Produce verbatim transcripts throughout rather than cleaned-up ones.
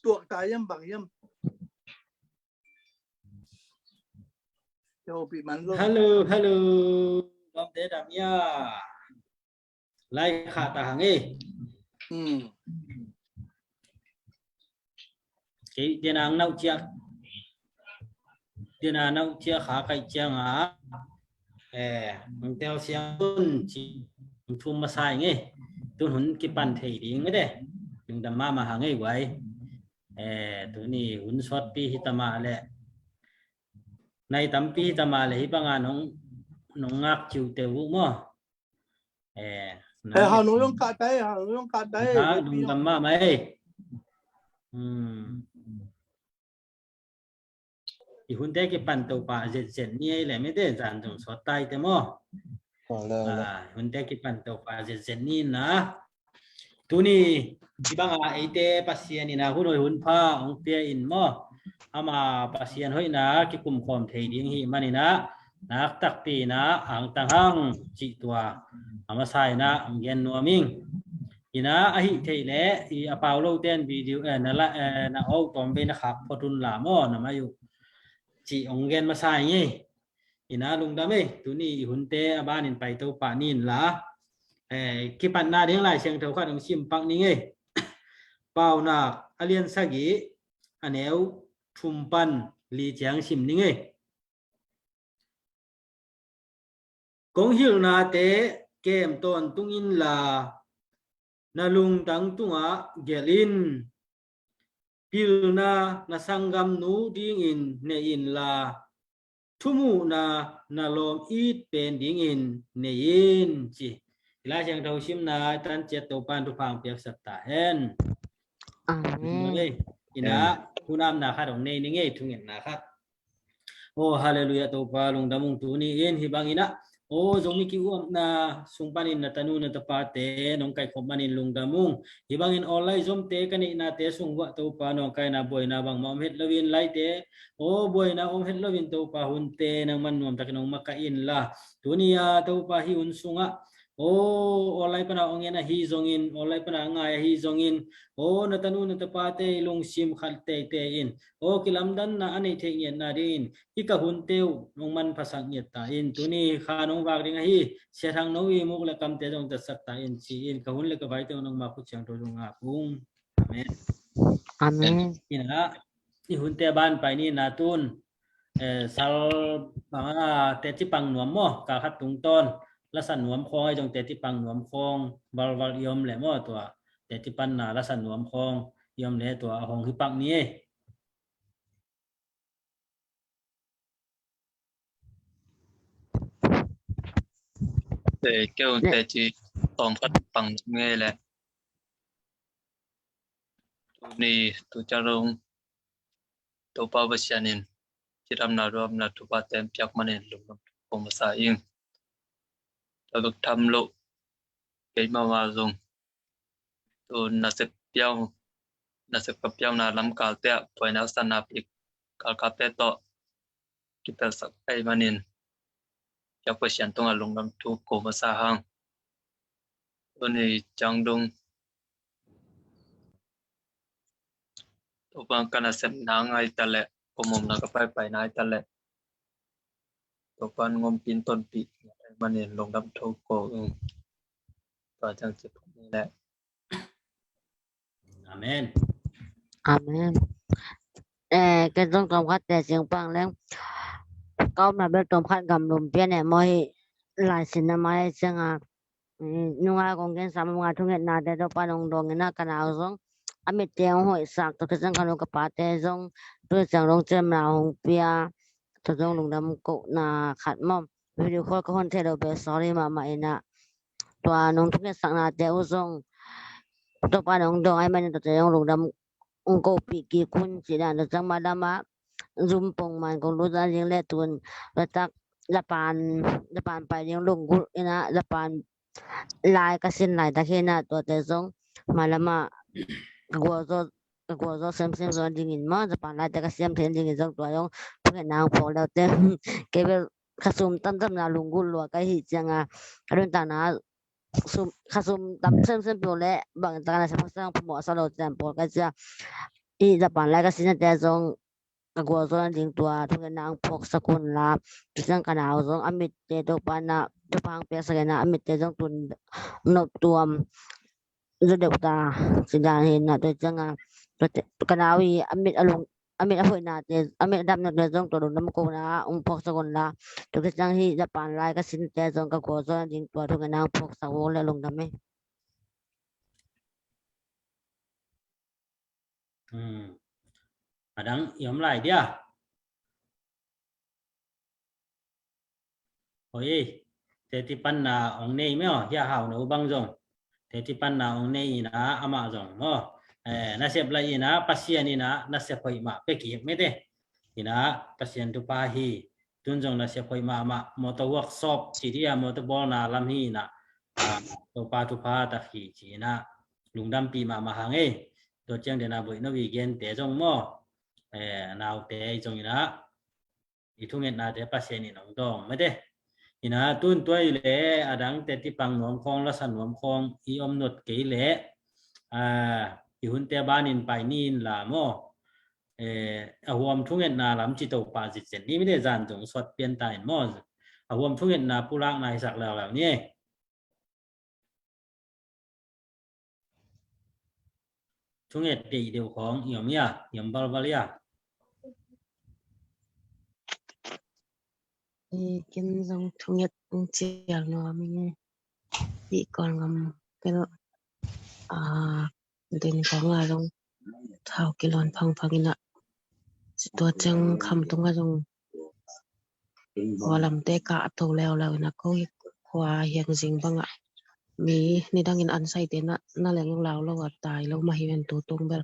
tuak ta hiam bang hiam? Hello, hello. Lawmte dam ia. Lai khah ta hang e. Kei dena nauh ciak, dena nauh ciak kha kaih cianga, eh, mangtel siang un ci thum masa ing e. Tun hun kipan thei ding e de. Lungdam mahmah hang e guai. Eh, tuni hun sawtpi hi tama le, nai tampi hi tama le, hi banga nong, nong ngak ciu te uh maw? Eh, eh, hau nong yong kah tai, hau nong yong kah tai. Ha, lungdam mahmah e. Hmm. I hunte kipan Topa zetset ni ei le mete zan zong sawt tai te maw? Ah, hunte kipan Topa zetset ni na. Tuni, i banga eite Pasian ina hun hoi hun pha hong pia in maw? Ama Pasian hoihna kikum khawm thei ding hi manina, nak takpi ina angtang hang cih tua a masa ina hong gen nuam ing. Ina ahi thei le, i a pau lo ten video, eh, na la, eh, na au tawm vei na khak phot un la maw, na mai uh. Cih hong gen masa ing e. Ina lungdam e, tuni i hunte a banin pai to pah ni in la. Eh, kipatna ding Lai Siangtho khat hong sim pak ning e. Paunak a lian sagih, a neu thum pan li ciang sim ning e. Kong hilhnate kem tawntung in la, na lungtang tungah gelh in. Pilna na sanggamnu dingin nei in la, thumuhna na lawm it pen dingin nei in, ci. Lai Siangtho simna i tan ciat Topan thupha hong piaksak ta hen. Amen. Ina, amen. Hunamna khat hong nei ning e, thungetna khat. Oh, halleluiah, Topa lungdam ung. Tuni in hi bang ina, oh, Zomi ki-upna sung panin na tanu na tapate nong kaikhop manin lungdam ung. Hi bangin online zomte ka neihnate sung uah Topa nawngkaina buaina bangmah om het loin laite, oh, buaina om het loin Topa hunte nangman nuamtakin hong makaih in la. Tuni a Topa hi hun sungah, oh, online pana hong en ahi zongin, online pana ngai ahi zongin, oh, na tanu na tapate lungsim khat teitei in, oh, kilamdanna a neih theih ngiatna dingin hih ka hunte uh nong manphasak ngiat ta in. Tuni kha nong vak ding ahi Sia Thang No i muk le kamte zong tatsak ta in, ci-in ka hun le ka vaite uh nangma khut siangtho zong ngak ung. Amen. Amen. Ina, i hunte ban pai ni na tun, eh, sal banga teci pang nuam maw, kal khat tungtawn lasa nuam khawng ahi zong teci pang nuam khawng valval i om le maw, tua teci panna lasa nuam khawng i om le tua a hong hi pak ni e. Te keu te ci tawm khat pang ngei le. Tuni tu ciang dong Topa Pasian in cidamna duamna Topa tem piak manin lungdam ko masa ing. Tabek tham lo kei mama zong tu nasep piau, nasep ka piau na lam kal te a puai na san na pik kal kal te to kipelsak ei manin piak Pasian tunga lungdam thu ko masa hang. Tuni ciang dong Topa ka nasepna ngai ta le, ko mumna ka paipaina ngai ta le, Topa ngom pin ton pi manin lungdam thu ko ung. Tua ciang ci phat ni le. Amen. Amen. Eh, ken zong tawm khat te sing pang leng. Ka omna bel tawm khat gamlum pian e maw hi. Lai sin na mai cianga, nunga kong gen sam nunga thungetnate Topa nong dawng ina ka nau zong a mitte hong hoihsak, tua ciang ka nu ka pate zong tu ciang dong ciamna hong pia, tua zong lungdam kohna khat maw. Video call ka hon thei lo bel sorry mahmah ina. Tua nong thungetsaknate uh zong Topa nong dawng ahih manin tuate zong lungdam hong kopih kik un ci dan, tua ciang malam ah Zoom pongman kong lut a ding le tun latak Japan, Japan pai ding lunggulh ina Japan lai ka sin laitak hi ina tuate zong malam ah ka gualzo, ka gualzo semsem zo dingin maw, Japan laite ka siam thei dingin zong tua zong thungetna hong phawk leute kei bel khasum tamtamna lunggulh lua ka hih cianga ka nuntakna sum, khasum tam semsem peuh le bang takna sa pasang phamawh sa lo ciang pawl ka cia i Japan lai ka sinnate zong ka gualzawhna ding tua thungetna hong phawksak un la, tua ciang ka nau zong a mitte Topa in thupha hong piaksak in a mitte zong tun nop tuam zaw deuh ta ci dan hi na, tua ciang a, tua te, ka nau i a mit a lung, a mit a hoihnate, a mit a damnate zong tua lungdam kohna hong phawksak un la, tua ciang hi Japan lai ka sinnate zong ka gualzawhna ding tua thungetna hong phawksak un la, lungdam hi. Hmm. A dang i om lai dia. Oi, teci panna ong nei maw, hia hau no bang zong. Teci panna ong nei ina amah zong maw. Eh, nasep lai ina, Pasian ina, nasep hoih mah pia kik mete. Ina, Pasian thupha hi. Tun zong nasep hoih mahmah, motor workshop ci dia, motor bawlna lam hi ina. Ah, Topa thupha tak hi ci ina. Lungdampih mahmah hang ei. Tua ciang dena boih no weekend te zong maw. Eh, naute zong ina. I thungetnate Pasian in hong dawng mete. Ina tun tua i le a dang teci pang nuam khawng, lasa nuam khawng i om nop kei le, ah, i hunte banin pai ni in la maw. Eh, a huam thungetna lam ci to pah zitziat ni mete, zan zong suat pian ta in maw. A huam thungetna pulakna hisak leuleu ni. Thunget deih deuh khawng i om ia, i om balbal ia. Eh, ken zong thunget hong cial nuam ing e. Hih Kawlgam pel, ah, den khawng a zong thau kilawn phangphang ina. Tua ciang Khamtung a zong khualamte kah to leuleu ina, ko hi khua hiang zing bangah mi nidangin an saite na, na leng lau lo a tai lo mah hi ven, tu tung bel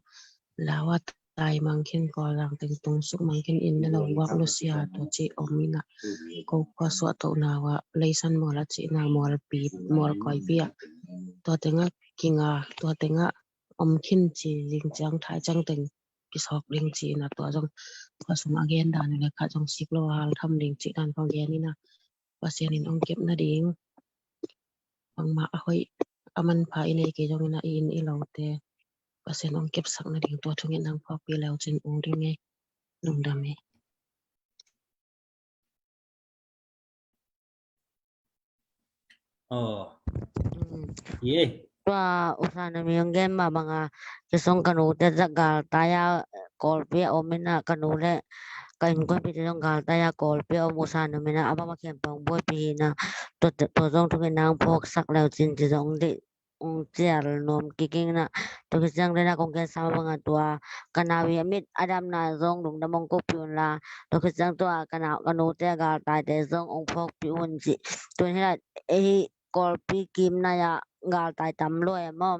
lau a tai mang khin, Kawlzang teng tung suk mang khin, inn na lo guak lusia tua ci om ina, ko khua suah to na ua Leisan mual a ci na, mual pi, mual koi pi a, tua tengah kinga, tua tengah om khin ci, zing ciang thai ciang teng kisawk ding ci ina, tua zong khua sungah gen dan le khat zong sik lo a hal tham ding ci dan khawng gen ina, Pasian in hong kep nading bangmah a hoih a manpha i nei kei zong ina, i inn i lote Pasian hong kepsak nading tua thungetna hong phawkpih leu cin ung ding e. Lungdam e. Oh. Mm. Ye. Tua usa na mi hong gen mah banga, kei zong ka nute zak galtai a Kawlpi a om ina, ka nu le ka innkuanpihte zong galtai a Kawlpi a om, usa na mi na a bang mah khempeuh hong buaipih hi ina, tua, tua zong thungetna hong phawksak leu cin ci zong deih hong cial nuam kik ing ina. Tua khit ciang dena kong gen sam banga tua ka nau i a mit a damna zong lungdam hong kohpih un la, tua khit ciang tua ka nau, ka nute a galtaite zong hong phawkpih un ci. Tun hi la, ei Kawlpi kim nai a galtai tam lua e maw.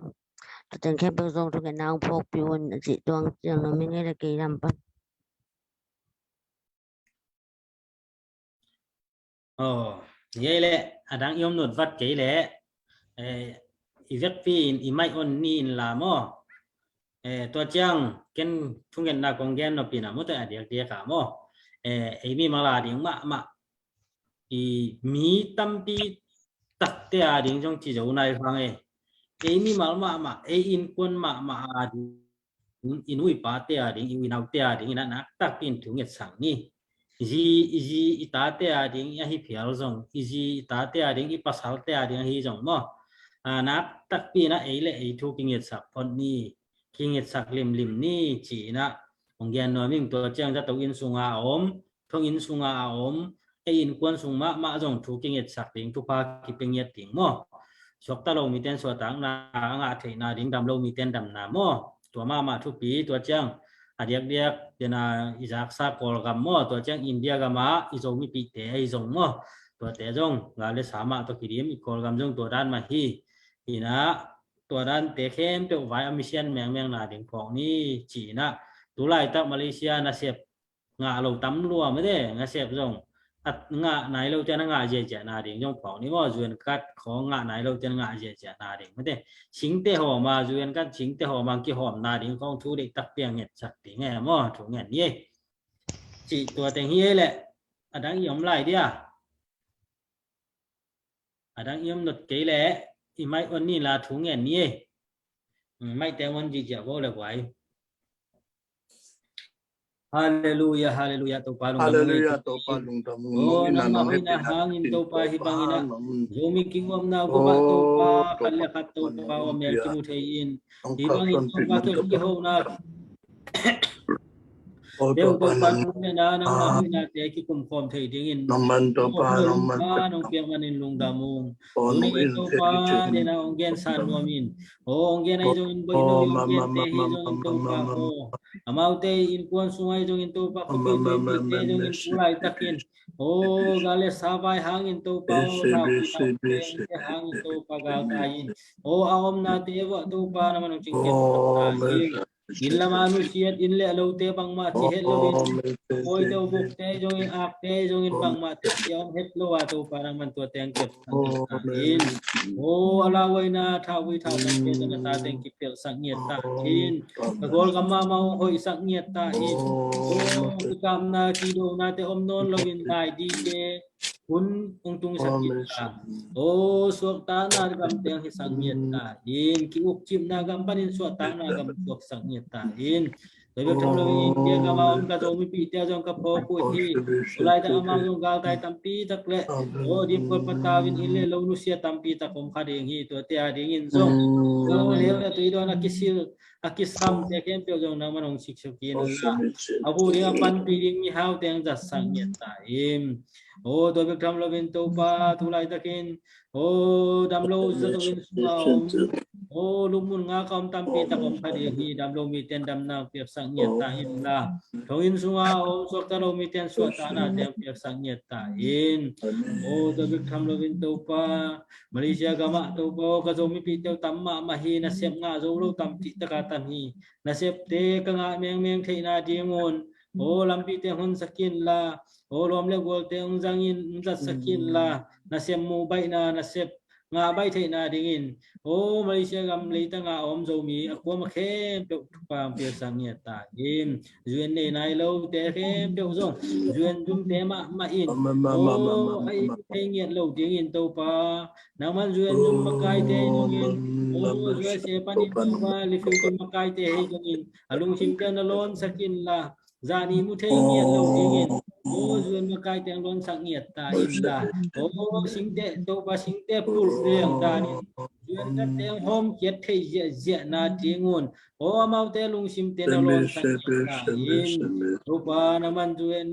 Tua teng khempeuh zong thungetna hong phawkpih un ci, tua hong cial nuam ing e le kei lam pan. Oh, ye le, a dang i om nop vat kei le, eh, i vekpi in i mic on ni in la maw. Eh, tua ciang ken thungetna kong gen nop ina maw, tua a diakdiak a maw. Eh, ei mimal a ding mahmah, i mi tampi takte a ding zong ci zo nai hang e. Ei mimal mahmah, ei innkuan mahmah a ding, i nu i pate a ding, i u i naute a ding ina, nak takpi in thu ngetsak ni. I zi, i zi i tate a ding ahi phial zong, i zi i tate a ding, i pasalte a ding ahi zong maw, ah, nak takpi ina ei le ei thu kingetsak phot ni, kingetsak limlim ni ci ina hong gen nuam ing. Tua ciang zato inn sunga a om, thong inn sunga a om, ei innkuan sung mahmah zong thu kingetsak ding, thupha kipia ngiat ding maw. Suakta lo miten suahtakna a ngah theihna ding, dam lo miten damna maw. Tua mahmah thupi. Tua ciang a diakdiak dena i zaksa Kawlgam maw, tua ciang India gama i Zo mipihte ahi zong maw, tuate zong gal le sa mah tawh kidim, i Kawlgam zong tua dan mah hi. Ina tua dante khempeuh vai a misian mengmengna ding phawk ni ci ina. Tulaitak Malaysia nasep ngah lo tam lua mete, nasep zong a ngah nai lo cian a ngah ziahziahna ding zong phawk ni maw. U N card khawng ngah nai lo cian ngah ziahziahna ding mete. Singte hawm a, U N card singte hawm a kihawmna ding khawng thu deih takpi a ngetsak ding e maw, thu nget ni e. Ci tua teng hi e le, a dang i om lai dia. A dang i om nop kei le, i mic on ni la thu ngen ni e. Mm, mic te on ziahziah vo le guai. Halleluia, halleluia, Topa lungdam ung. Halleluia, Topa lungdam ung. Oh, nangmah hoihna hangin Topa hih bangin ah Zomi kingomna gupah Topa khat le khat Topa awmel kimu thei in. Hih bangin Topa tua kihohna peuh Topa tu le na nangmah hoihnate kikumkhawm thei dingin. Nangman Topa, nangman nong piak manin lungdam ung. Tuni in Topa dena hong gensa nuam in. Oh, hong gen ahi zongin boih no, hong gente hi zongin Topa aw. Amaute innkuan sungah hi zongin Topa khuapei tuipuite hi zongin tu laitakin. Oh, gal le sa vai hangin Topa aw, thau pi thau te hangin Topa galkai in. Oh, a omnate uah Topa nangman hong cingkep ta in. Inn lamah nusiat in le a lote bangmah ci het lo in. Pawite uh bukte hi zongin akte hi zongin bangmah te ci a om het lo a Topa nangman tua teng kep in. Oh, a lauhuaina thauvui thautangte tawh na tate hong kipiaksak ngiat ta in. Ka Kawlgam mahmah uh hoihsak ngiat ta in. Oh, kikapna kidonate om nawn loin nai dingte hun hong tungsak ngiat ta. Oh, suahtakna gamte hong hisak ngiat ta in. Ki-ukcipna gam panin suahtakna gam suaksak ngiat ta in. Tua bek tham lo in India gam a om ka Zomipihte zong ka phawk uh hi. Tua laitak amau zong galtai tampi tak le oh, dipkol patau in inn le lo nusia tampi tak om kha ding hi. Tuate a dingin zong gal le leu le tui dawn a kisil a kisamte khempeuh zong nangman hong siksuk in la. A bu ding a panpih ding mihaute hong zatsak ngiat ta in. Oh, tua bek tham loin Topa tu laitakin oh, damlo zato inn sungah om, oh, lupmun ngak a om tampi tak om kha ding hi. Damlo mite in damna hong piaksak ngiat ta in la. Thonginn sungah om suakta lo mite in suahtaknate hong piaksak ngiat ta in. Oh, tua bek tham loin Topa Malaysia gamah Topa aw, ka Zomipihte uh tam mahmah hi. Nasep ngah zo lo tampi tak a tam hi. Nasepte ka ngah mengmeng theihna dingun oh, lampite hong honsak in la. Oh, lawm le gualte hong zangin hong zatsak in la. Nasep muh baihna, nasep ngah baih theihna dingin oh, Malaysia gam leitang a om Zomi a kuamah khempeuh thupha hong piaksak ngiat ta in. U N nei nai lote khempeuh zong U N zumte mahmah in oh, a it thei ngiat lo dingin Topa nangman U N zum makaite hi zongin oh, U S A panin Topa lifiltum makaite hi zongin a lungsimte na lawnsak in la. Zani mu thei ngiat lo dingin oh, U N makaite hong lawnsak ngiat ta in la. Oh, singte Topa singte pulh leng danin U N gatte hong hawmkhiat thei ziahziahna dingun oh, amaute lungsimte na lawnsak ngiat ta in. Topa nangman U N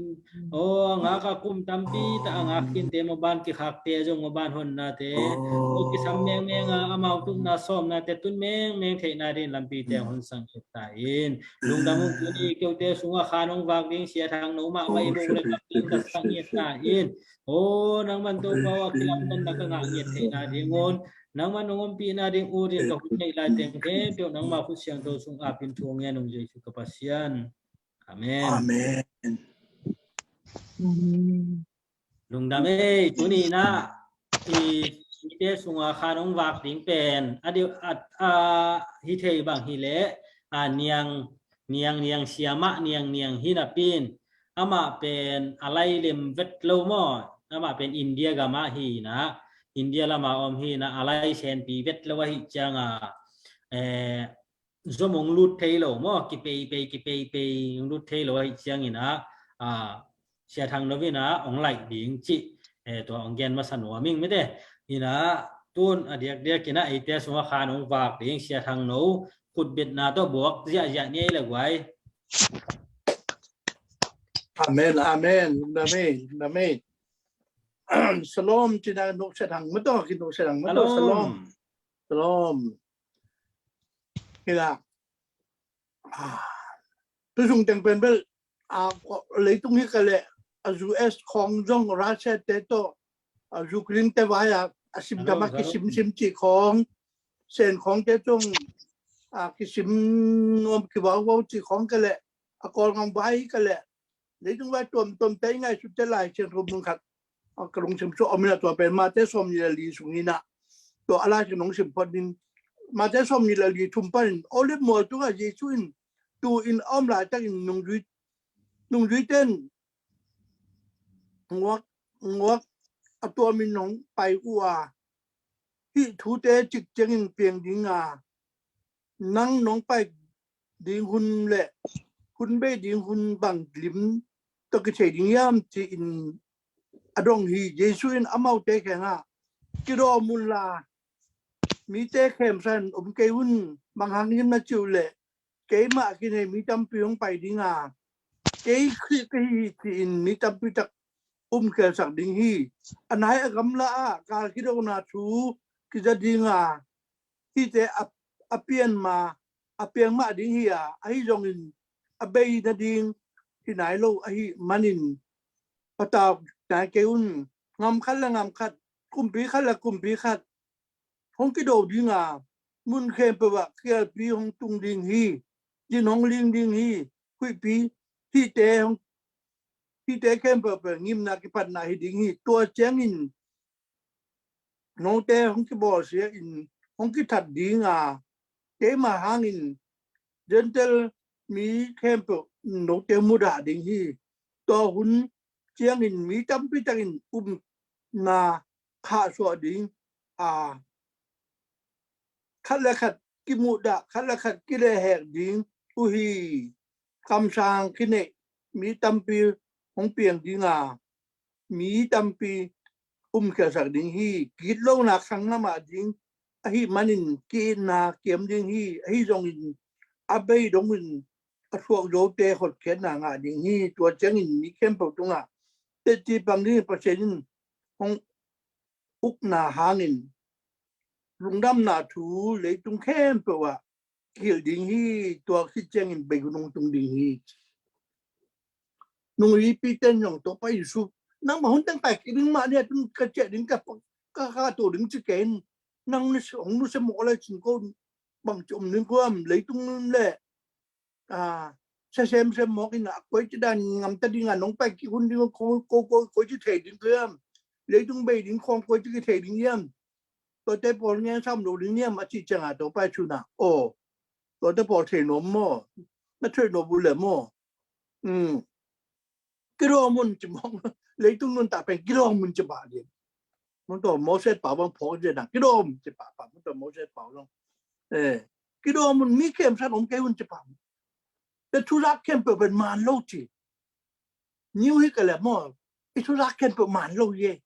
oh, a ngak a kum tampi tak a ngak khinte maban kikhakte zong maban honnate oh, kisam mengmeng a amau tupna sawmnate tun mengmeng theihna dingin lampite hong honsak ngiat ta in. Lungdam ung. Tuni keute sungah khan hong vak ding Sia Thang No mahmah i buk le vak ding ka sak ngiat ta in. Oh, nangman Topa aw, a kilamdanna ka ngah ngiat theihna dingun nangman hong ompihna ding ut in ka hun neih lai teng khempeuh nangma khut siangtho sung apin thu hong ngen ung Jesu ka Pasian. Amen. Amen. Lungdam ei. Tuni in ah i mite sungah khan hong vak ding pen a deuh a, a, hi thei bang hileh a, Niang Niang Niang Siamah Niang Niang hi napi in amah pen a lai lem vet lo maw? Amah pen India gamah hi in ah, India lamah om hi in ah, a lai senpi vet lo ahih ciangah eh, zom hong lut thei lo maw, kipeipei kipeipei hong lut thei lo ahih ciangin ah, ah, Sia Thang No in ah hong laih ding cih eh, tua hong gen masa nuam ing mite. In ah tun a diakdiak in ah eite sungah khan hong vak ding Sia Thang No khutbetna tawh buak ziahziah ni ei le guai. Amen, amen. Lungdam ei, lungdam ei. Shalom cina, no Sia Thang maw tawh, ki no Sia Thang maw tawh. Shalom. Shalom. Hi la. Ah, tu sung teng pen bel ah, leitung hi ka leh a U S khawng zong Russia te tawh a Ukraine te vai a, a simtham a kisimsim cih khawng, Sen khawngte zong a kisim nuam kivauvau cih khawng ka leh a Kawlgam vai hi ka leh leitung vai tuamtuamte i ngaihsutte Lai Siangtho mun khat a ka lungsim sung om in ah tua pen Mate sawmnih le li sung in ah tua a Lai Siangtho hong sim phot in, Mate sawmnih le li thum panin Olive mual tungah Jesu in tu in a om laitakin nungzui, nungzuite in nguak, nguak a tuamin hong pai uh a, hih thute cik ciangin piang ding a, nang nong pai ding hun le hun bei ding hun bang lim tawh kithei ding hiam ci-in a dong hi. Jesu in amaute kiangah, kidawm unla, mite khemsa-in om kei un. Bang hang hiam na cih uh leh, keimah a kinei mi tampi hong pai ding a, kei Khrih ka hi hi ci-in mi tampi tak umkhialsak ding hi. A nai a gamla ah gal kidona thu kiza ding a, hihte a, a pian ma, a piang mah ding hi a, ahi zongin a bei nading hi nai lo ahih manin patau nai kei un. Gam khat le gam khat, kumpi khat le kumpi khat hong kido ding a, mun khempeuh ah kialpi hong tung ding hi. Zin hong ling ding hi. Huihpi, hihte hong, hihte khempeuh pen ngimna kipatna hi ding hi. Tua ciangin note hong kibawlsia in hong kithat ding a, keimah hangin Gentile mi khempeuh note mudah ding hi. Tua hun ciangin mi tampi takin upna khahsuah ding a, khat le khat kimuhdah, khat le khat kilehhek ding uh hi. Kamsang kineih mi tampi hong piang ding a, mi tampi umkhialsak ding hi. Kitlona khang ngam a ding ahih manin ki-itna kiam ding hi. Ahi zongin a bei dongin a thuak zote hotkhiatna ngah ding hi. Tua ciangin mi khempeuh tungah teci pang ding Pasian in hong ukna hangin lungdamna thu leitung khempeuh ah kihilh ding hi. Tua khit ciangin bei hun hong tung ding hi. Nungzuipi ten zong Topa Jesu, nangmah hun teng pai kik ding mah ni a, tun ka ciah ding, ka, ka, ka to ding ci kei in, nang nusia, hong nusia mawk lai cin ko, bang ci om ding ko hiam? Leitung le, ah, sia semsem mawk in a, koi ci dan ngamta ding a, nong pai kik hun ding ko, ko, ko, koi ci thei ding ko hiam? Leitung bei ding khawng koi ci kithei ding hiam? Tuate pawl ngen sam lo ding hiam a cih ciangah Topa Jesu in a, aw, tuate pawl thei nuam maw? Na thei nuam uh leh maw? Um, kidawm un ci mawk. Leitung nuntak pen kidawm un ci pah ding. Mun tawh Moses pau bang phawk ding na, kidawm ci pah pah. Mun tawh Moses pau zong, eh, kidawm un, mi khemsa-in om kei un ci pah. Te thuzak khempeuh pen man lo ci. New hi ka leh maw, i thuzak khempeuh man lo hi e.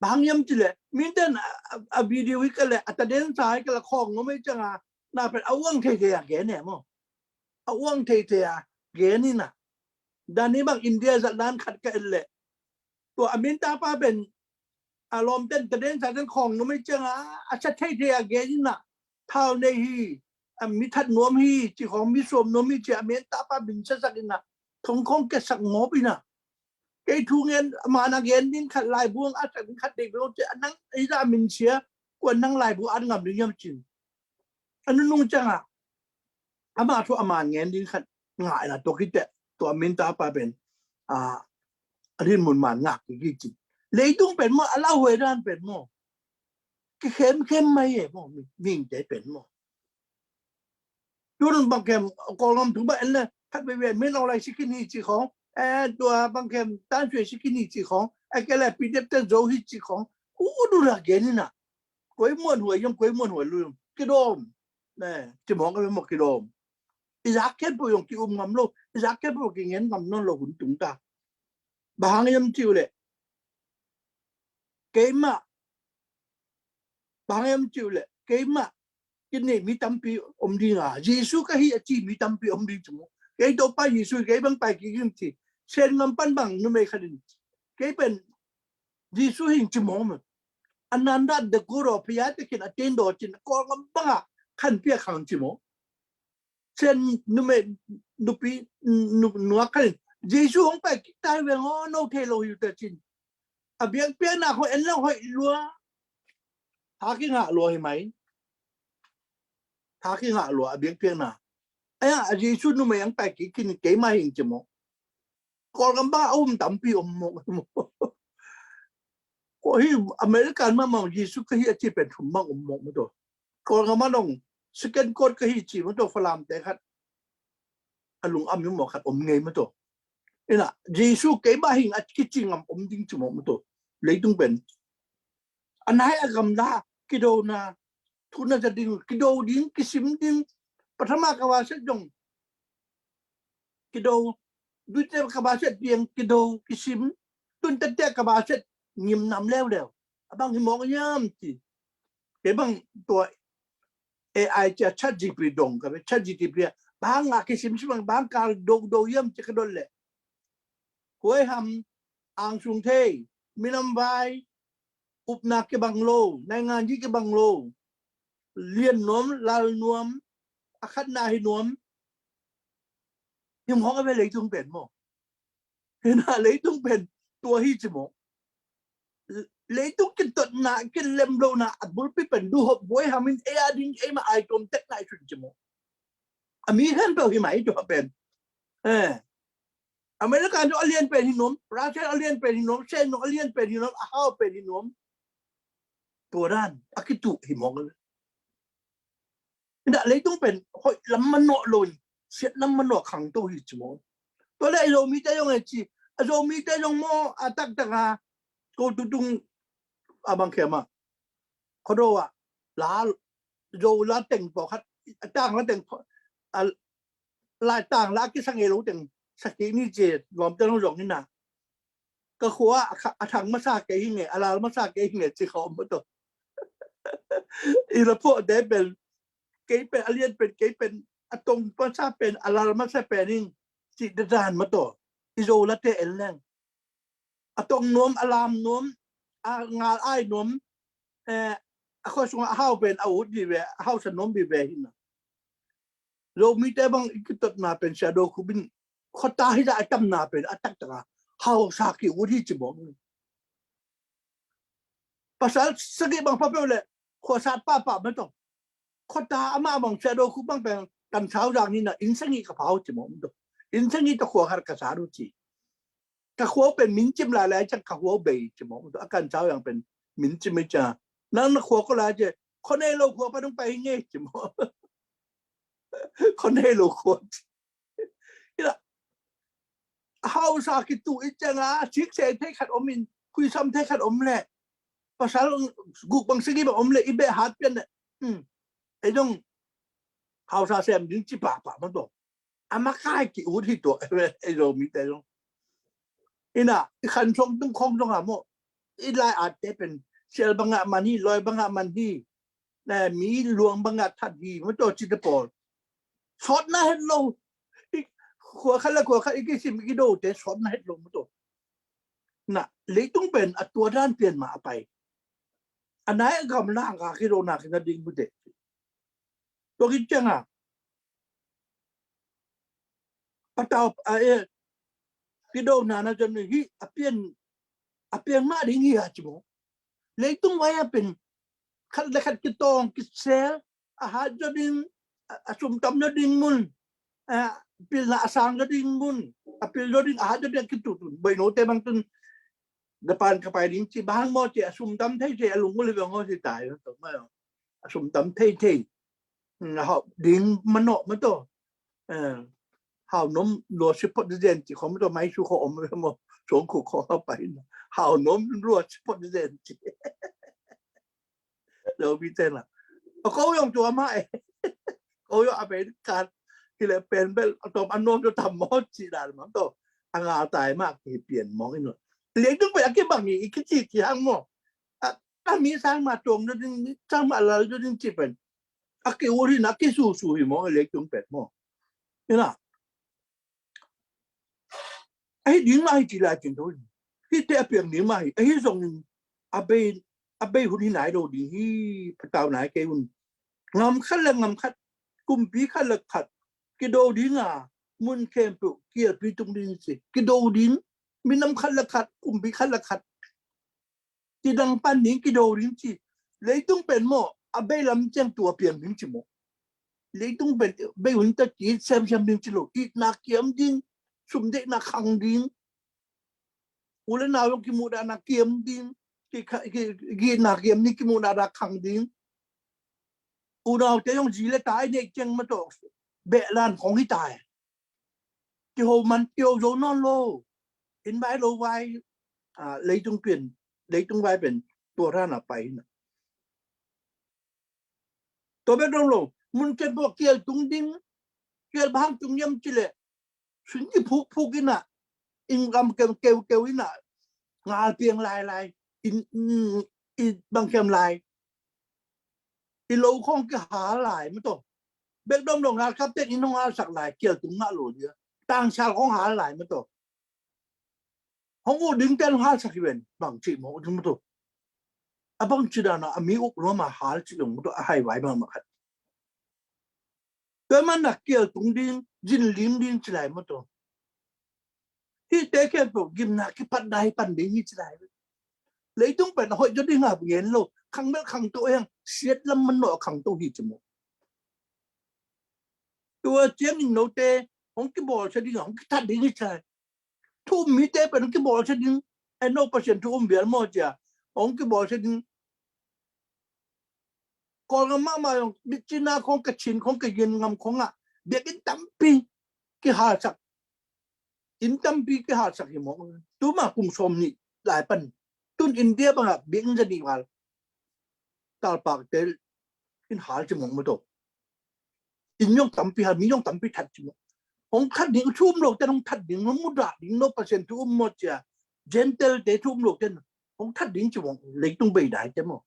Bang hang hiam cih leh, minten a, a, a video hi ka leh, a tadensa hi ka leh, khawng nuam hi ciangin, na pen a uang theithei a gen e maw. A uang theithei a gen hi na. Dan hi bang India zat dan khat ka et leh, tua a mintapa pen a lawmten, tadensa ten khawng nuam hi ciangin a sia theithei a gen hi na. Thau nei hi, a mi that nuam hi ci khawng, mi suam nuam hi ci a mintapa min siasak in a, thong khawng kiatsak mawk in a. Kei thu ngen, a man a gen ding khat, laibu a atsak ding khat deih bek ci a, nang ei za min sia, kua nang laibu at ngam ding hiam cin. A nunung ciangin ama thu a man ngen ding khat ngah in a, tua khit teh tua mintapa pen, ah, a dinmun man ngak kik hi cin. Leitung pen maw, a lauhuai dan pen maw, kikhemkhem mai e maw, mi, mihingte pen maw. Tun bang khem, Kawlgam thu bang en leh, khat veivei Min Aung Hlaing si khin hi ci khawng, eh, tua bang khem Than Shwe si khin hi ci khawng, eh, kei leh P D F te zo hi ci khawng, hu du la gen in a. Koi muanhuai hiam, koi muanhuai lo hiam, kidawm. Ne, ci mawk a, mawk kidawm. I zak khempeuh zong ki-um ngam lo, i zak khempeuh zong kingen ngam nawn lo hun tung ta. Bang hang hiam cih uh leh, keimah, bang hang hiam cih uh leh, keimah kinei mi tampi om ding a, Jesu ka hi a ci mi tampi om ding ci maw. Kei Topa Jesu, kei bang pai kik ing ci. Sen ngam pan bang numei khat in, kei pen Jesu hi ing ci mawk maw. Ananda the Guru, Pia te khin a ten daw cin, Kawlgam bang a khan piak khang ci maw. Sen numei, nupi, nu, nua khat in, Jesu hong pai kik ta hi veng aw, no thei lo hi uh ta cin. A biakpiakna khawng en lo hoih lua. Tha kingah lua hi mai. Tha kingah lua a biakpiakna. Aia, a Jesu numei hong pai kik khin, keimah hi ing ci maw. Kawlgam bang a um tampi om mawk. Ko hi American mahmah Jesu ka hi a ci pen thum bang om mawk maw tua. Kawlgam ah dong second court ka hi ci maw tua, Falam te khat. A lungam hi mawk khat om ngei maw tua. Ina, Jesu keimah hi ing a kici ngam om ding ci mawk maw tua. Leitung pen a nai a gamla, kidona thu na za ding, kido ding, kisim ding, pathama ka va set dong. kido, duite ka ba set piang kido kisim, tun tete ka ba set ngim nam leuleu. A bang hi mawk hiam ci. Kei bang tua A I cia ChatGPT dong ka ve, ChatGPT a bang a kisim sim bang bang kal do do hiam ci ka don le. Huai ham ang sung thei, minam vai, upna kibang lo, naingan ji kibang lo, lian nuam, lal nuam, a khatna hi nuam. Hi mawk a ve leitung pen maw. Hina leitung pen tua hi ci maw. Leitung kitotna, kilemlohna a bulpi pen duhop buai hamin ei a ding ei ma ai tuam tek nai sun ci maw. A mi khan peuh hi mai tua pen. Eh. America no a lian pen hi nuam, Russia a lian pen hi nuam, Sen no a lian pen hi nuam, a hau pen hi nuam. Tua dan a kitu hi mawk. Ina leitung pen hoih lam manawh lo in siat lam manawh khangto hi ci maw. Tua le a Zomite zong e ci, a Zomite zong maw a taktak a ko tutung a bang khiam a. Khodo a la Zo la teng pawkhat a tang la teng a lai tang la kisang e lo teng sakhi ni ci lawmte zong zong ina. Ka khua a kha-, a thang masa kei hi nge, a lal masa kei hi nge ci khawm maw tawh. I la phuahte pen, kei pen, a lian pen, kei pen, a tong masa pen, a lal masa pen in ci dadan maw tawh. I Zo late en leng. A tong nuam, a lam nuam, a ngal ai nuam, eh, a khua sungah a hau pen, a ut vive, a hausa nuam vive hi na. Zomite bang i kitotna pen sia do khubin khuata hi dah a tamna pen a taktak a hausa ki ut hi ci bawm. Pasal sagih bang pha peuh le khuasat pahpah maw tawh. Khuata amah bang sia do khub bang pen kan sau zang hi na inn sagih ka phau ci bawm tawh. Inn sagih tawh khua khat ka sa do ci. Ka khua pen min cim lai lai ciang ka khua bei ci maw. A kan sau yang pen min cim i cia. Nang na khua ko lai cia. Kho nei lo khua pa nung pai nge ci maw. Kho nei lo khua. Ila. Hausa kitu i ciang a sik se thei khat om in khui sam thei khat om le. Pasal guk bang sigi bang om le i beh hat pian le. Hmm. Ei dong hausa sem ding ci pahpah maw tawh. A makai ki ut hi tuah ei Zomite zong. Ina i khan song tung khong zong a maw. I lai atte pen sial bangah man hi, loi bangah man hi. Na mi luang bangah that hi maw tawh cite pawl. Sawtna het lo. I khua khat le khua khat i kisim i kidote sawtna het lo maw tawh. Na leitung pen a tua dan pian mah a pai. A nai a gamla a kidona kina ding mute. Tua ki ciang a patau a e kidona na jan hi a pian a pian mah ding hi a ci maw. Leitung vai a pen khat le khat kitawng kisel a hat zaw ding a sumtam zaw ding mun a pilna a sang zaw ding mun a pil zaw ding a hat zaw ding a kitutun bainote bang tun Japan ka pai ding ci bang maw ci a sumtam thei thei a lungul hi bang maw ci tai a sumtam thei thei. Hau ding manawh maw tawh. Hau nom lua si phot zen ci khawm tawh mai su khawm maw suang khu khawm a pai na hau nom lua si phot zen ci. Lo bi te na a ko yong tua ma e ko yong a pen kan hi le pen bel a tom a nom tawh tam maw ci dan maw tawh a ngal tai mah ki pian mawng in lo. Leitung pen a kibang hi i kici ki hang maw. A mi sang mah tuang zaw ding mi sang mah lal zaw ding ci pen a ki ul hi na ki su su hi maw leitung pen maw. Ina a hi ding mah hi ci lai cin tho hi te a piang ding mah hi a hi zongin a bei a bei hun hi nai lo ding hi patau nai kei hun ngam khat le ngam khat kumpi khat le khat kido ding a mun khempeuh kialpi tung ding ci kido ding minam khat le khat kumpi khat le khat kidang pan ding kido ding ci leitung pen maw a bei lam ciang tua piang ding ci maw leitung pen bei hun ta ki sem sem ding ci lo itna kiam ding sum deihna khang ding u le nau yong kimuhdahna kiam ding ki itna kiam ding kimuhdahna khang ding u nau te yong zi le tai nei ciang ma tawh beh lan khong hi tai. Kiho man kiho zo nawn lo in vai lo vai leitung pian leitung vai pen tua rana pai na. Tua bek dong lo mun ken bawh kial tung ding kial bang tung yam ci le Tun i phukphuk in ah, inn ram keukeu in ah, ngal piang lailai, inn, inn, inn bang khiam lai. I lo khawng kihal lai mah tawh. Bek dom lo ngal khap ten inn hong halsak lai, kial tung ngah lo dia. Tangsal khawng hal lai mah tawh. Hong uh ding ten hong halsak hi ven, bang cih mawk ding mah tawh. A bang cih dan a, a mi uk lo mah hal cih lo mah tawh, a haivai mahmah khat. Tua man a kial tung ding, zin lim ding ci lai mah tawh. Hihte khempeuh gimna kipatna hi pan ding hi ci lai. Leitung pen a hoih zaw ding a ngen lo, khang bel khangto hiang, siat lam man nawh a khangto hi ci mawk. Tua ciangin note hong kibawlsia ding, hong kithat ding hi ci lai. Thu um mite pen hong kibawlsia ding, en no Pasian thu um vial maw cia, hong kibawlsia ding. Kawlgam mahmah zong, Myitkyina khawng, Kachin khawng, Kayin ngam khawng ah biakinn tampi kihalsak, inn tampi kihalsak hi mawk. Tuma kum sawm nih lai pan, tun India bangah biakinn za nih val talpakte in hal ci mawk mah tawh. Inn zong tampi hal, mi zong tampi that ci mawk. Hong that ding, thu um lote hong that ding, hong mudah ding, no Pasian thu um maw cia, Gentile-te thu um lote hong that ding ci mawk, leitung bei daite maw.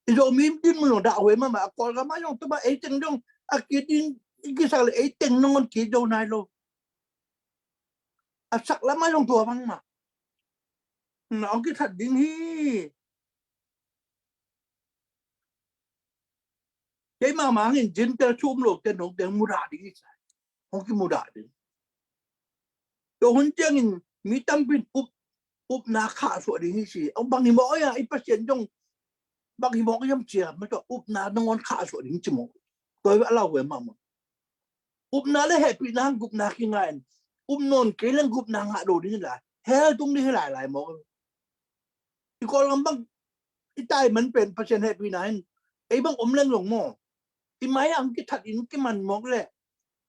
I Zomi dinmun zong dah huai mahmah, a Kawlgam ah zong tua bang ei teng zong a kit ding i kisak leh ei teng nangawn kit zo nai lo. A sak lam ah zong tua bang mah. Na hong kithat ding hi. Keimah mangin Gentile thu um lote nong teng mudah ding hi sa. Hong kimudah ding. Tua hun ciangin mi tampi in up, upna khahsuah ding hi ci. Hong bang hi mawk a, i Pasian zong bang hi mawk hiam cia, mah tua upna nangawn khahsuah ding ci mawk. Tua a lau ve mahmah. Upna le hehpihna hang gupna kinga in, up nawn kei leng gupna ngah lo ding hi lai, hell tung ding hi lailai mawk. I Kawlgam bang i tai man pen Pasian hehpihna in ei bang om leng zong maw, i mai ang kithat in kiman mawk leh,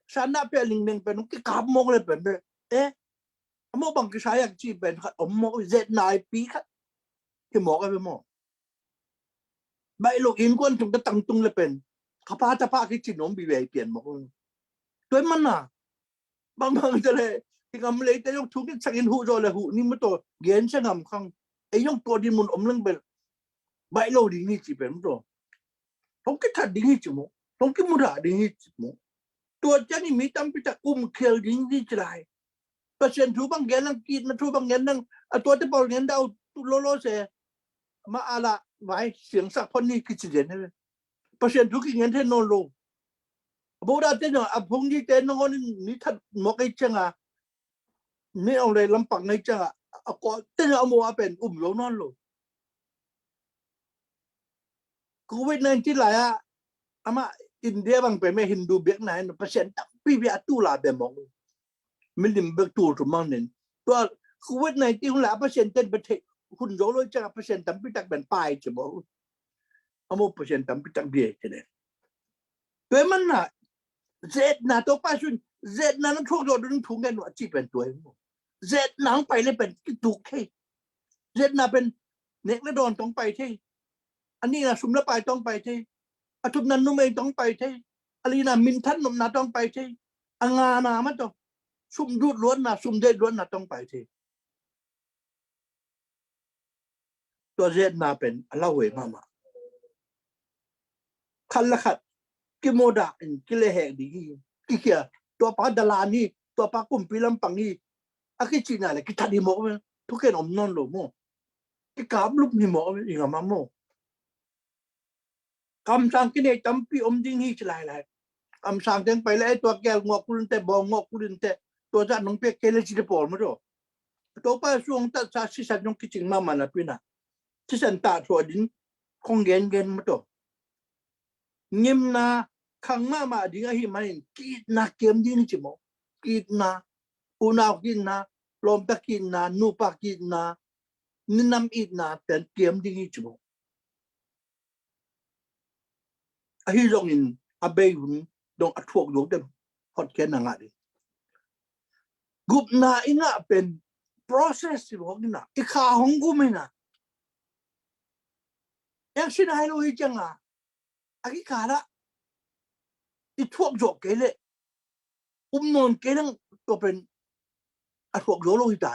sanna pia lingmeng pen hong kikap mawk leh pen beh, eh, a maw bang kisai a kici pen khat om mawk, zetna i pi khat hi mawk a beh maw. Baih lo innkuan tung ka tang tung leh pen ka pa tapa kici nuam bibei pian mawk. Tua i man a bangbang te le, i ngam leite zong thu kit sangin huh zaw le huh ni mah tawh, gensia ngam khang. Ei zong tua dinmun om leng bel baih lo ding hi ci pen mah tawh. Hong kithat ding hi ci maw, hong kimudah ding hi ci maw. Tua ciangin mi tampi tak umkhial ding hi ci lai. Pasian thu bang gen lang, kitna thu bang gen lang, a tuate pawl gen dah uh lolo se. Mah a lah vai siangsak phot ni kici den hi. Pasian thu kigen thei nawn lo. A bo date zong a phung dite nangawn in ni that mawk ei cianga, ni ong lei lampang ei cianga, a kawte zong a mo a pen um zo nawn lo. Covid nineteen lai-ah amah India bang pen meh Hindu biakna in Pasian tampi bia a tula bia mawk. Milim bek tul tum mang nen. Tua Covid nineteen hun lai a Pasian ten bia thei hun zo lo ciang a Pasian tampi tak ben pai ci maw. A maw Pasian tampi tak bia ci nen. Tua i man a zetna tawh pai sun, zetna na thuak zawh dun thu ngen uh a ci pen tua i maw. Zetna hong pai le pen kituk thei. Zetna pen nek le dawn tawh hong pai thei. A nihna sum le pai tawh hong pai thei. A thumna numei tawh hong pai thei. A lina minthan nopna tawh hong pai thei. A ngana mah tawh sum dut luatna, sum deih luatna tawh hong pai thei. Tua zetna pen a lauhuai mahmah. Khat le khat kimudah in kilehhek ding hi. Kikhia, tua pa dalan hi, tua pa kumpi lampang hi, a kicihna le kithat hi mawk ve. Thuken om nawn lo maw. Kikap lup hi mawk ve, i ngam a maw. Kamsang kinei tampi om ding hi ci lailai. Kamsang teng pai le ei tua keel ngawh kul inteh, bawng ngawh kul inteh, tua zah nong piak kei le ci te pawl mah tawh. Topa suang tatsa sisan zong kicing mahmah napi-in ah, sisan tah thuah ding khong gengen mah tawh. Ngimna khang mahmah ding ahih manin ki-itna kiam ding hi ci maw. Ki-itna, unau ki-itna, lawmta ki-itna, nupa ki-itna, ninam itna ten kiam ding hi ci maw. Ahi zongin a bei hun dong a thuak dong te hotkhiatna ngah ding. Gupna i ngah pen process i ruak ina, i kha hong gum ina. Eng sin hai lo hi cianga a kikha la i thuak zawh kei leh um nawn kei leng tua pen a thuak zo lo hi ta.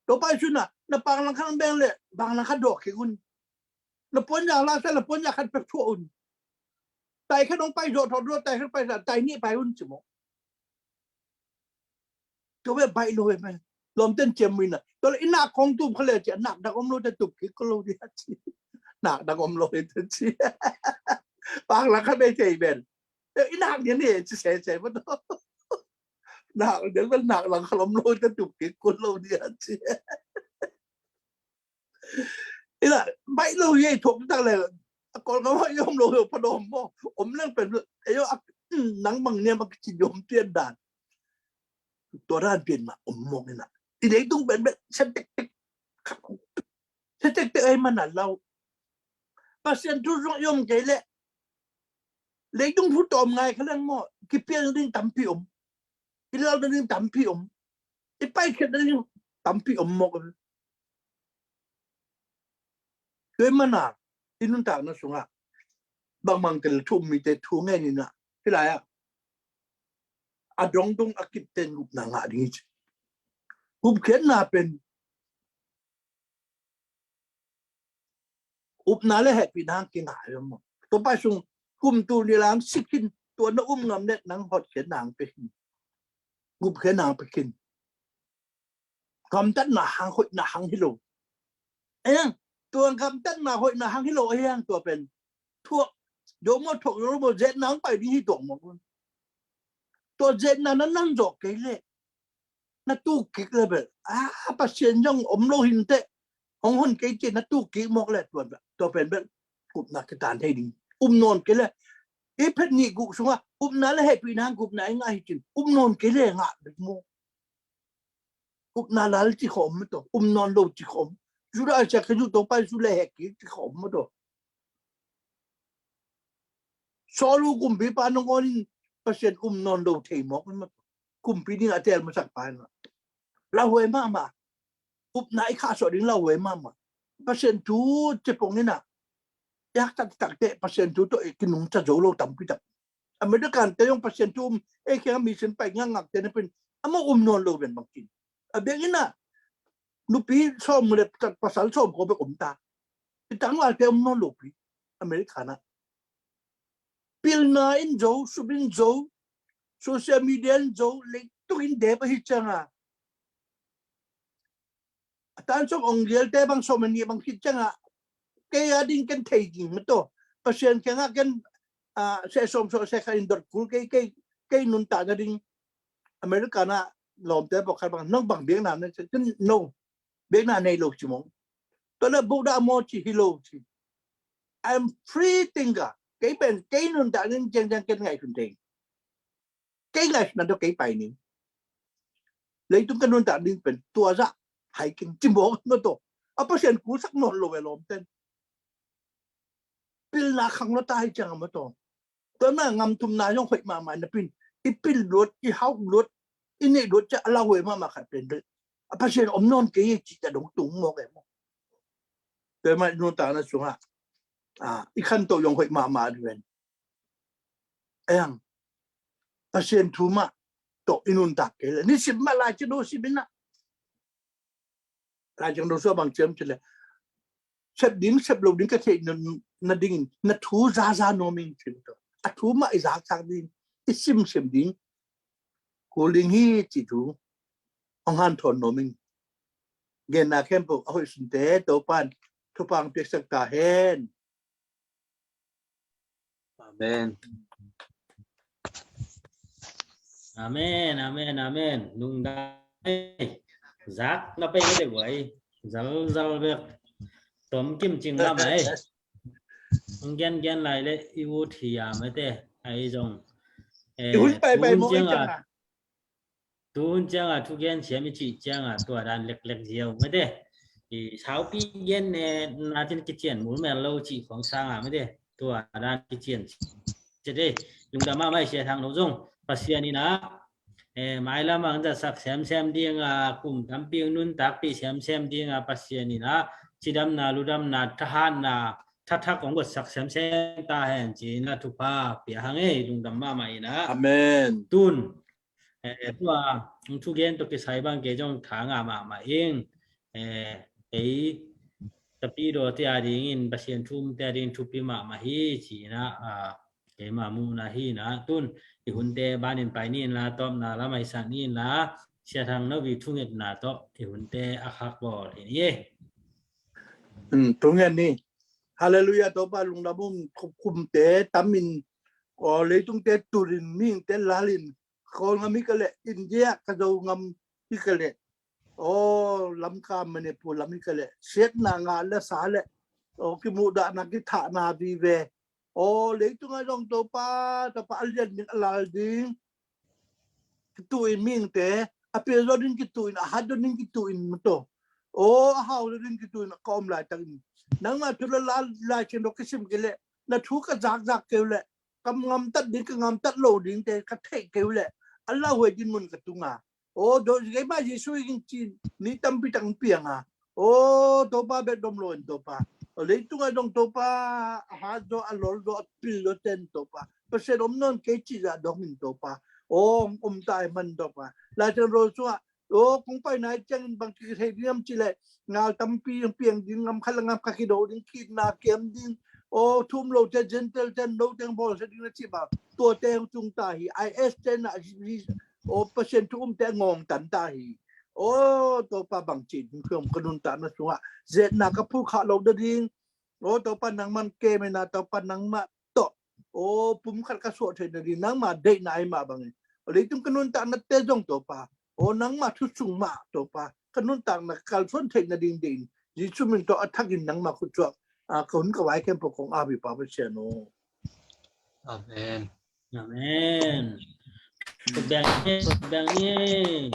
Topa Jesu in ah, na pang langkhat hong beng leh pang langkhat dawk kik un. Na puanzak la sa leh puanzak khat pek thuah un. Tai khat hong pai zawh thawh dua, tai khat pai sa, tai nih pai un ci maw. Tua bek baih lo hi maw. Lawmten ciam uh in ah, tua leh i nak khawng tup kha leh ci a, nak dang om lo teh tup kik kul lo ding a ci. Nak dang om lo hi teh ci. Pang langkhat bei thei ben. I nak ding hi ci sese maw tua. Nak dang ben, nak langkhat om lo teh tup kik kul lo ding a ci. Ina, baih lo hi ei, thuak tak leh a Kawlgam ah i om lo hi, pha dawm maw. Om leng pen ei aw, a, nang bang niam a kici dawm pian dan. Tua dan pian mah om mawk ina. I leitung pen pen sia tektek. Sia tektek ei man a lau. Pasian thu zong i om kei leh leitung thu tawm ngai kha leng maw, kipial ding tampi om. I lal ding tampi om. I paikhiat ding tampi om mawk. Tua ahih manin i nuntakna sungah bangmah tel thu um mite thu ngen ina, hih lai-ah a dongdong a kipten gupna ngah ding hi ci. Gupkhiatna pen upna le hehpihna hang kingah hi maw. Topa sung kum tul nih lang si khin, tua na um ngam leh nang hotkhiatna hang pia khin. Gupkhiatna hang pia khin. Gamtatna hang hoihna hang hi lo. Ahi hang, tua gamtatna hoihna hang hi lo ahi hang tua pen thuak zo maw, thuak zo maw, zetna hong pai ding hi tuak maw. Tua zetna na nang zawh kei leh na tuk kik leh bel, a, Pasian zong om lo hi inteh, hong hon kei ci-in na tuk kik mawk leh tua, tua pen bel gupna kitan thei ding. Um nawn kei leh, i phet nih guk sungah upna le hehpihna gupna i ngah hi ci-in um nawn kei leh ngah ding maw. Upna lal ci khawm maw tua, um nawn lo ci khawm. Judah Iskariot, Topa Jesu le heh kik ci khawm maw tua. Saul kumpipa nangawn in Pasian um nawn lo thei mawk maw tua. Kumpi ding a teel masak pa in ah lauhuai mahmah. Upna i khahsuah ding lauhuai mahmah. Pasian thu cepong in ah i hak taktak teh Pasian thu tawh i kinungta zo lo tampi tak. American te zong Pasian thu um, ei kiangah mission pai ngakngak te na pen amau um nawn lo ven bangkin. A biakinn ah nupi sawm le pasal sawm kua bek om ta. I tangvalte um nawn lo pi American ah. Pilna in zo, sup in zo, social media in zo, leitung in dep ahi ciangin a tan sawm ong gialte bang sawm a nih bang khit ciangin kei a ding ken thei ding maw tua. Pasian kiangah ken, ah, seh sawm sawm seh khat in dot kul kei, kei, kei nuntakna ding. American ah lawmte pawlkhat bang, nang bang biakna na ci, ken no, biakna nei lo ci maw. Tua leh buk dah maw ci, hi lo ci. I'm free thinker. Kei pen kei nuntakna ding ciangciang ken ngaihsun thei. Kei ngaihsutna tawh kei pai ning. Leitung ka nuntak ding pen tua zah hai keng ci mawk maw tua. A Pasian kulsak nawn lo e lawmten. Pilna khang lo ta hi ciang maw tua. Tua na ngam thumna zong hoih mahmah napi in i pil luat, i hauh luat, i neih luat ciang a lauhuai mahmah khat pen a Pasian om nawn kei hi cih a dong tung mawk e maw. Tua mah nuntakna sungah, ah, i khanto zong hoih mahmah ding ven. Ahi hang Pasian thu mah tawh i nuntak kei leh, nisim mah Lai Siangtho sim in ah. Lai Siangtho sung bang ci hiam cih leh, sep ding sep lo ding ka theih nadingin na thu zaza nuam ing ci. A thu mah i zaksak ding, i simsim ding, kul ding hi cih thu hong hanthawn nuam ing. Genna khempeuh a hoih sunte Topa'n thupha piaksak ta hen. Amen. Amen, amen, amen. Lungdam. Zak na pei de guai. Zal, zal bek. Tom kim cing la mai. Ang gen gen lai le i ut hi a mate. Ai zong. Eh, i hun pai pai mo i ciang a. Tu hun ciang a thugen siam i cih ciang a tua dan leklek ziau mate. I saupi gen ne na tin kician mul mel lo cih khong sang a mate. Tua dan kician cih de. Lungdam mahmah i Sia Thang lo zong Pasian in a, eh, mailam ang zatsak semsem ding a, kum tampi nuntakpih semsem ding a Pasian in a cidamna, ludamna, thahatna, thathak hong gotsak semsem ta hen ci-in a thupha pia hang ei. Lungdam mahmah in a. Amen. Tun Eh, tua, thugen tawh kisai bang kei zong tha ngah mahmah ing. Eh, kei tapidaw te a dingin, Pasian thu umte a dingin thupi mahmah hi, ci-in ah, ah, keima muhna hi-in ah, tun i hunte banin pai ni in la, tawpna lam ah i sak ni in la, Sia Thang Novi thungetna tawh i hunte a khak bawl hi ni. Hmm, thungen ni. Halleluiah, Topa lungdam um. Khupkhumte tamin, aw, leitungte turin, mihingte lalin, Kawlgam hi ka leh, India ka Zogam hi ka leh, aw, Lamka Manipur lam hi ka leh, siatna ngah le sa le, aw, kimuhdahna kithahna vive. Aw, leitungah zong Topa, Topa a lian ding, a lal ding kituh in, mihingte a pil zaw ding kituh in, a hat zaw ding kituh in, maw Topa. Aw, a hau zaw ding kituh in, ka om laitakin nangmah thu le la, Lai Siangtho kisim kei leh, na thu ka zakzak kei uh leh, ka ngamtat ding, ka ngamtat lo dingte ka theih kei uh leh, a lauhuai dinmun ka tunga, aw, do keima Jesu in ci ni tampi tak pianga, aw, Topa, bek dom lo in Topa. Aw, leitungah dong Topa, a hat zaw, a lol zaw, a pil zaw ten Topa, Pasian om nawn kei cih zah dong in Topa. Aw, om ta ahih man Topa, Lai Siangtho sungah, aw, kong pai nai ciangin bang kithei ding hiam cih leh, ngal tampi piang ding, gam khat le gam khat kido ding, kitna kiam ding, aw, thu um lote, Gentile ten, no teng bawlsia ding na cih bang, tuate hong tung ta hi. I S ten ah, aw, Pasian thu umte ngawng tan ta hi. Aw, Topa, bang ci ding, ka nuntakna sungah zetna ka phulkhak lo nading, aw, Topa, nangman kem in ah, Topa, nangmah tawh, aw, pumkhat ka suah theih nading nangma deihna ahih mah bangin, aw, leitung ka nuntaknate zong Topa, aw, nangma thu sung mah Topa, ka nuntakna kalsuan theih nading deih in, Jesu min tawh a thakin nangma khutsuak, ah, ka hun ka vai khempeuh kong ap hi, Pa Pasian aw. Amen. Amen. Kut beng ni, kut beng ni.